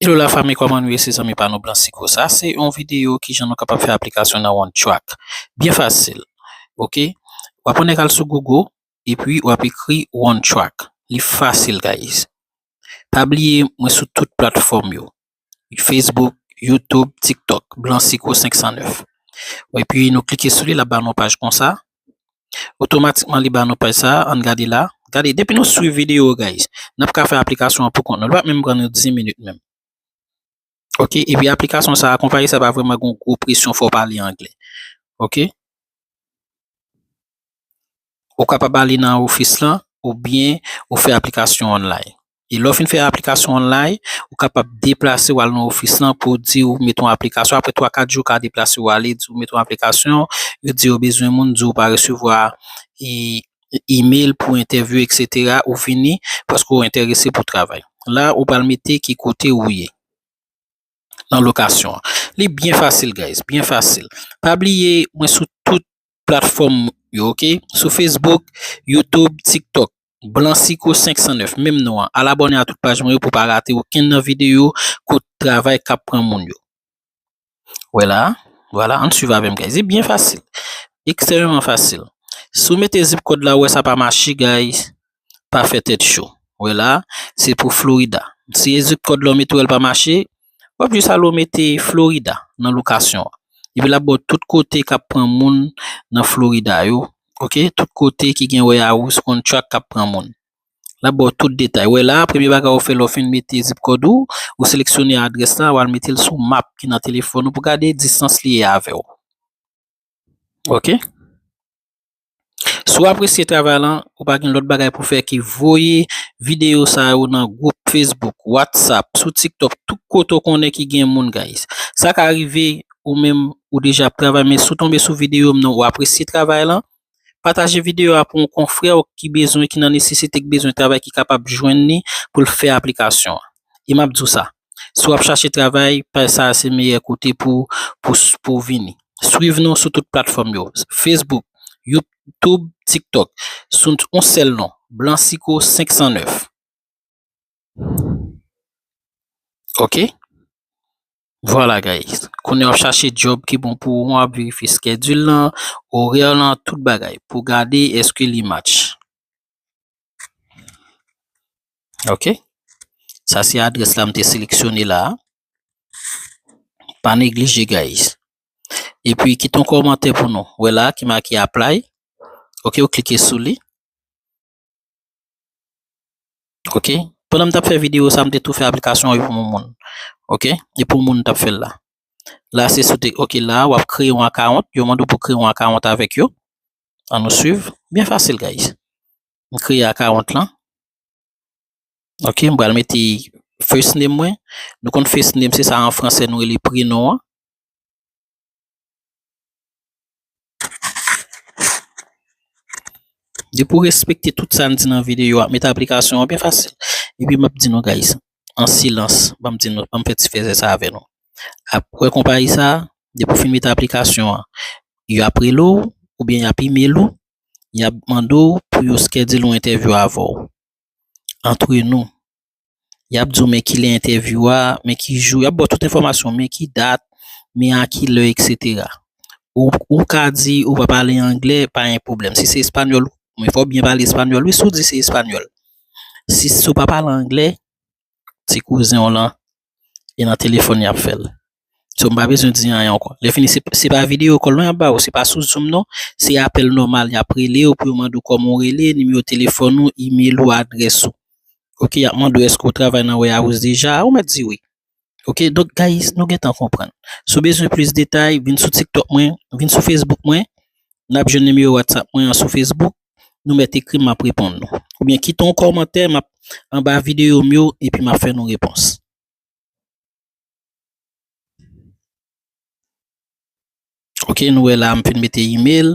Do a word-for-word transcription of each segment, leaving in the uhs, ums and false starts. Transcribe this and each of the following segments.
Hello la fanmi, kòman nou ye? Se zanmi pa nou Blansico. Sa se yon videyo kijan nou kapab fè aplikasyon nan OneTrack. Byen fasil. Ok? W ap annik al sou Google, epi w ap ekri OneTrack. Li fasil, guys. Pa bliye, mwen sou tout platfòm yo. Facebook, YouTube, TikTok, Blansico senk san nèf. Epi nou klike sou li, l ap ba nou paj konsa. Otomatikman, li ba nou paj sa, ann gade la. Gade, depi nou swiv videyo, guys, n ap ka fè aplikasyon an pou kont nou. Li p ap menm pran nou dis minit menm. Ok, epi aplikasyon sa a, konpayi sa pa vrèman gen yon gwo presyon fò w pale anglè. Ok? Ou kapab ale nan ofis lan, oubyen ou fè aplikasyon online. E lè w fin fè aplikasyon online, ou kapab deplase w al nan ofis lan pou w di w mete yon aplikasyon. Apre twa, kat jou, ou ka deplase w ale, di w mete yon aplikasyon, yo di yo bezwen moun, di w pa resevwa e, email pou entèvyou, et cetera, ou vini paske w enterese pou travay. La, ou pral mete ki kote ou ye nan lokasyon an. Li byen fasil, guys, byen fasil. Pa bliye, mwen sou tout platfòm yo, ok? Sou Facebook, YouTube, TikTok, Blansico senk san nèf, menm non an. Al abòne a tout paj mwen yo pou w pa rate okenn nan videyo kot travay k ap pran moun yo. Wè la, vwala, ann swiv avè m, guys. Li byen fasil. Ekstrèmeman fasil. Si w mete zip kòd la, ou wè sa pa mache, guys, pa fè tèt cho. Wè la, se pou Florida. Si e zip kòd la w mete w wè l pa mache, w ap jis ale w mete Florida nan lokasyon an. Epi l ap ba w tout kote k ap pran moun nan Florida yo. Ok? Tout kote ki gen warehouse, OneTrack k ap pran moun. L ap ba w tout detay. Wè la, premye bagay ou fè lè w fin mete zip kòd ou, ou seleksyone adrès la, w al mete l sou map ki nan telefòn ou pou gade distans li ye avè w. Ok? Si w apresye travay lan, ou pa gen lòt bagay pou fè ke voye videyo sa yo nan gwoup Facebook, WhatsApp, sou TikTok, tout kote w konnen ki gen moun, guys. Sa ka rive ou menm ou deja ap travay, men si w tonbe sou videyo m nan, ou apresye travay lan, pataje videyo a pou yon konfrè w ki bezwen, ki nan nesesite, ki bezwen travay, ki kapab jwenn li pou l fè aplikasyon an. E m ap di w sa, si w ap chache travay, paj sa a se meyè kote pou, pou, pou w vini. Swiv nou sou tout platfòm yo, Facebook, YouTube, TikTok, sou yon sèl non, Blansico senk san nèf. Ok? Vwala, guys. Kounye a w ap chache djòb ki bon pou ou, w ap verifye schedule lan, orè lan, tout bagay, pou gade èske li match. Ok? Sa se adrès la m te seleksyone la a. Pa neglije, guys. Epi kite yon kòmantè pou nou. Wè la ki make apply. Ok, ou klike sou li. Ok? Pandan m t ap fè videyo sa, m te tou fè aplikasyon an pou yon moun. Ok? E pou yon moun m t ap fè l la. La, se sou te, ok, la, w ap kreye yon account. Yo mande w pou kreye yon account avèk yo. Ann nou swiv. Byen fasil, guys. M kreye account lan. Ok, m pral mete first name mwen. Nou konn first name, se sa an fransè nou rele prenon an. Depi w respekte tout sa n di nan videyo a, mete aplikasyon an byen fasil. Epi m ap di nou, guys, an silans, ban m di nou, ban m fè ti fèzè sa avè nou. Ap wè konpayi sa, depi w fin mete aplikasyon an, y ap rele w, oubyen y ap email ou, y ap mande w pou yo schedule yon entèvyou avè w. Antre nou. Y ap di w men kilè entèvyou a, men ki jou, y ap ba w tout enfòmasyon, men ki dat, men a kilè, et cetera. Ou, ou ka di ou pa pale anglè, pa gen pwoblèm. Si se espanyòl, men fò w byen pale espanyòl, wi, si w di se espanyòl. Si, si w pa pale anglè, ti kouzen w lan, e nan telefòn y ap fè l. So, m pa bezwen di anyen ankò. Lè fini, se, se pa videyo call non y ap ba ou, se pa sou Zoom non, se apèl nòmal, y ap rele w pou yo mande w kòman w rele, nimewo telefòn ou, email ou, adrès ou. Ok, y ap mande w èske w travay nan warehouse deja, ou mèt di wi. Ok, donk, guys, nou gentan konprann. Si w bezwen plis detay, vin sou TikTok mwen, vin sou Facebook mwen, n ap jwenn nimewo WhatsApp mwen an sou Facebook, nou mèt ekri m, m ap reponn nou. Oubyen kite yon kòmantè, m ap anba videyo m yo, epi m ap fè nou repons. Ok, nou wè la, m fin mete email,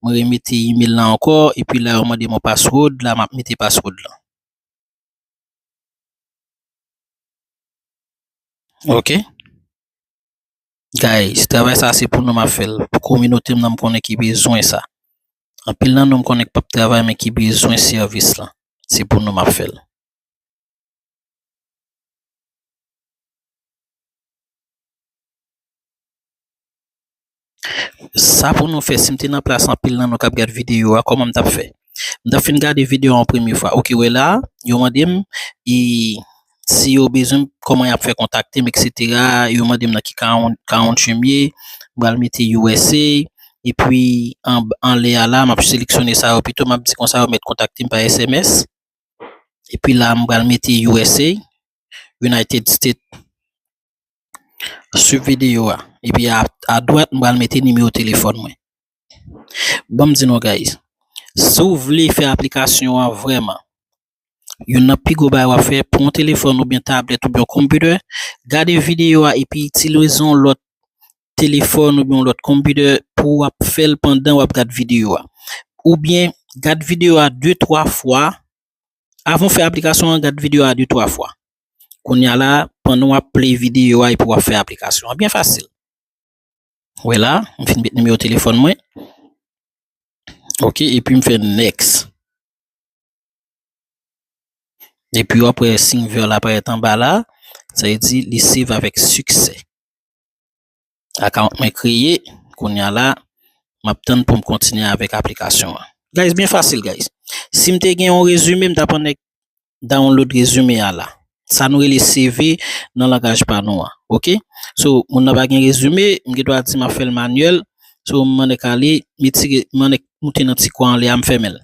mwen remete email la ankò, epi la, yo mande m yon password, la, m ap mete password la. Ok. Guys, travay sa se pou nou m ap fè l. Pou kominote m nan m konnen ki bezwen sa. Anpil nan nou m konnen k p ap travay, men ki bezwen sèvis lan. Se pou nou m ap fè l. Sa pou nou fè, si m te nan plas anpil nan nou k ap gad videyo a, kòman m t ap fè? M t ap fin gade videyo a yon premye fwa. Ok, wè la, yo mande m, e, si yo bezwen m, kòman y ap fè kontakte m, etsetera. Yo mande m nan ki country m ye, m pral mete U S A, epi an, anlè a la, m ap seleksyone sa yo pito, m ap di konsa yo mèt kontakte m pa S M S. Epi la, m pral mete U S A, United States. Swiv videyo a. Epi a, a dwat, m pral mete nimewo telefòn mwen. Ban m di nou, guys. Si w vle fè aplikasyon an vrèman, youn nan pi gwo bagay w ap fè pou yon telefòn oubyen tablèt oubyen yon konpitè, gade videyo a epi itilize yon lòt telefòn oubyen yon lòt konpitè pou w ap fè l pandan w ap gad videyo a. Oubyen gad videyo a de, twa fwa. Avan w fè aplikasyon an, gad videyo a de, twa fwa. Kounye a la, pandan w ap play videyo a epi w ap fè aplikasyon an. Byen fasil. Wè la, m fin met nimewo telefòn mwen. Ok, epi m fè next. Epi w ap wè siy vè la parèt anba la, sa vle di li save avèk siksè. Account mwen kreye, kounye a la, m ap tann pou m kontinye avèk aplikasyon an. Guys, byen fasil, guys. Si m te gen yon rezime, m t ap annik download rezime a la. Sa nou rele C V nan langaj pa nou an. Ok? So, moun nan pa gen rezime, m gen dwa di m ap fè l manyèl. So, m annik ale, m retire, m annik moute nan ti kwen anlè a, m fèmen l.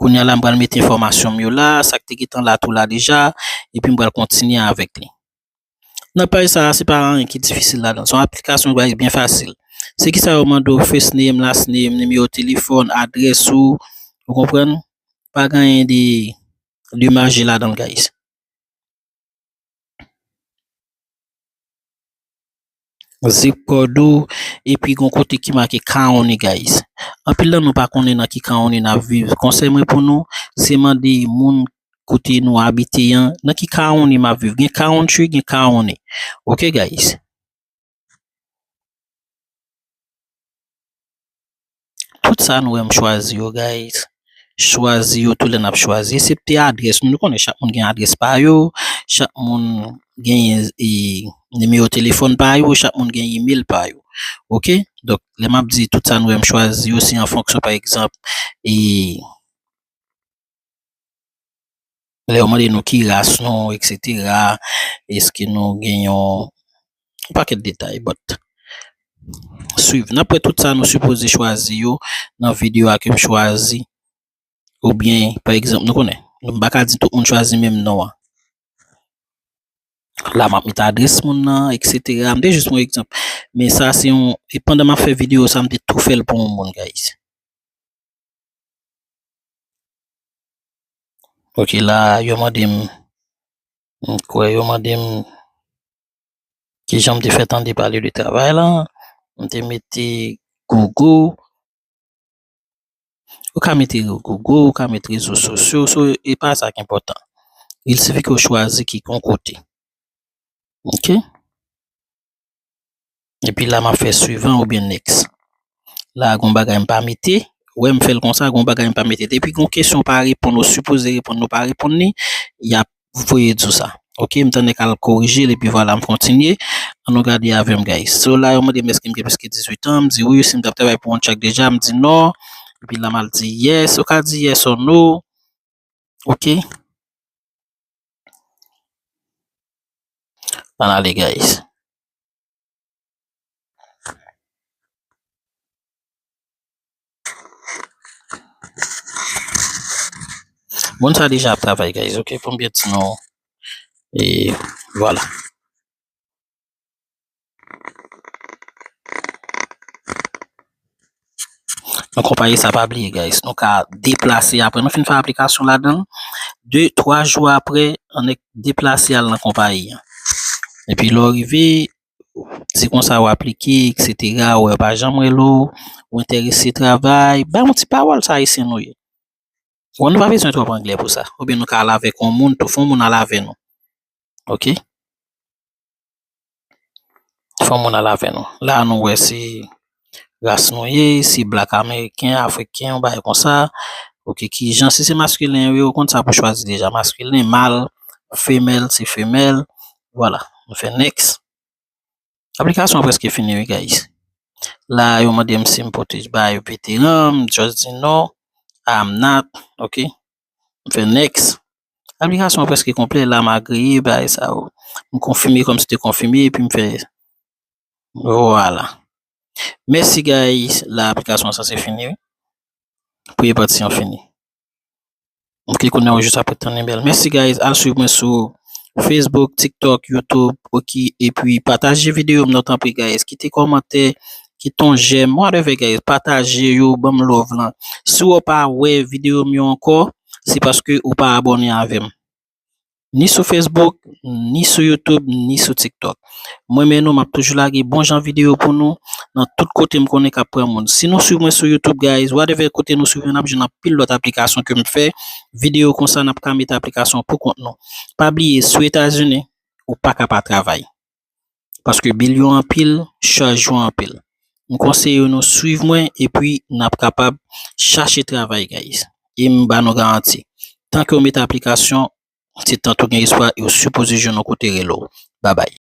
Kounye a la, m pral mete enfòmasyon m yo la, sa k te gentan la tou la deja, epi m pral kontinye avèk li. Nan paj sa a, se pa anyen ki difisil ladan. Se yon aplikasyon ki byen fasil. Se kisa yo mande w, first name, last name, nimewo telefòn, adrès ou, ou konprann? Pa gen anyen de, de maji ladan l, guys. Zip code ou, epi gon kote ki make county, guys. Anpil nan nou pa konnen nan ki county n ap viv. Konsèy mwen pou nou, se mande moun kote nou abite an, nan ki county m ap viv. Gen country, gen county. Ok, guys. Tout sa nou wè m chwazi yo, guys. Chwazi yo tou lè n ap chwazi. Eksepte adrès nou. Nou konnen chak moun gen adrès pa yo. Chak moun gen, e, nimewo telefòn pa yo. Chak moun gen email pa yo. Ok? Donk, lè m ap di tout sa nou wè m chwazi yo, se an fonksyon, pa egzanp, e, lè yo mande nou ki ras nou, etsetera, èske nou gen yon pakèt detay, but swiv. N ap wè tout sa nou sipoze chwazi yo nan videyo a ke m chwazi. Oubyen, pa egzanp, nou konnen, m pa ka di tout moun chwazi menm non an. La, m ap met adrès moun nan, etsetera. M te jis yon egzanp. Men sa, se yon, e pandan m ap fè videyo sa, m te tou fè l pou yon moun, guys. Ok, la, yo mande m, m kwè yo mande m kijan m te fè tande pale de travay la. M te mete Google. Ou ka mete Google, ou ka mete rezo sosyo, so, e pa sa ki enpòtan. Il sifi ke w chwazi ki yon kote. Ok? Epi la, m ap fè swivan oubyen next. La, gon bagay m pa mete. Wè, m fè l konsa, gon bagay m pa mete. Depi gon kesyon w pa reponn, ou sipoze reponn, ou pa reponn li, y ap voye di w sa. Ok, m t annik al korije l, epi vwala, m kontinye. Ann nou gade avè m, guys. So, la, yo mande m èske m gen plis ke dizuit an, m di wi, si m t ap travay pou yon track deja, m di non. Epi la, m al di yes. Ou ka di yes or no. Ok? Ann ale, guys. Moun sa deja ap travay, guys, ok? Pou m byen di nou. E vwala. Nan konpayi sa, pa bliye, guys. Nou ka deplase apre nou fin fè aplikasyon ladan l. De, twa jou apre, annik deplase al nan konpayi an. Epi lè w rive, di konsa w aplike, etsetera, ou wè pa janm rele w, ou enterese travay, bay yon ti pawòl sa ayisyen nou ye. Bon, nou pa bezwen twòp anglè pou sa. Oubyen nou ka al avèk yon moun tou, fè yon moun al avè nou. Ok? Fè yon moun al avè nou. La, nou wè se ras nou ye, se black ameriken, afriken, yon bagay konsa. Ok, kijan, si se maskilen, wi, ou konn sa pou chwazi deja. Maskilen, mal, femèl, se femèl. Vwala, nou fè next. Aplikasyon an prèske fini, wi, guys. La, yo mande m si m pote ba yo veteran, m just di non, I'm not, ok. M fè next. Aplikasyon an prèske konplè, la m agreye bagay sa yo. M konfime kòm si te konfime, epi m fè, vwala. Mèsi guys, la aplikasyon an sanse fini, wi. Premye pati an fini. Ok, kounye a ou jis ap tann bèl. Mèsi guys, al swiv mwen sou Facebook, TikTok, YouTube, ok. Epi pataje videyo m nan tanpri guys. Kite kòmantè, kite yon j'aime, whatever guys. Pataje yo, ban m love lan. Si w pa wè videyo m yo ankò, se paske ou pa abòne avè m. Ni sou Facebook, ni sou YouTube, ni sou TikTok. Mwen menm nou, m ap toujou lage bon jan videyo pou nou nan tout kote m konnen k ap pran moun. Si nou swiv mwen sou YouTube, guys, whatever kote nou swiv mwen, n ap jwenn anpil lòt aplikasyon ke m fè. Videyo konsa, n ap ka mete aplikasyon pou kont nou. Pa bliye, sou Etazini, ou pa ka pa travay. Paske bil yo anpil, chaj yo anpil. M konseye nou swiv mwen, epi n ap kapab chache travay, guys. E m ba nou garanti. Tan ke w mete aplikasyon, se tanto gen espwa e w sipoze jwenn yon kote rele w. Babay.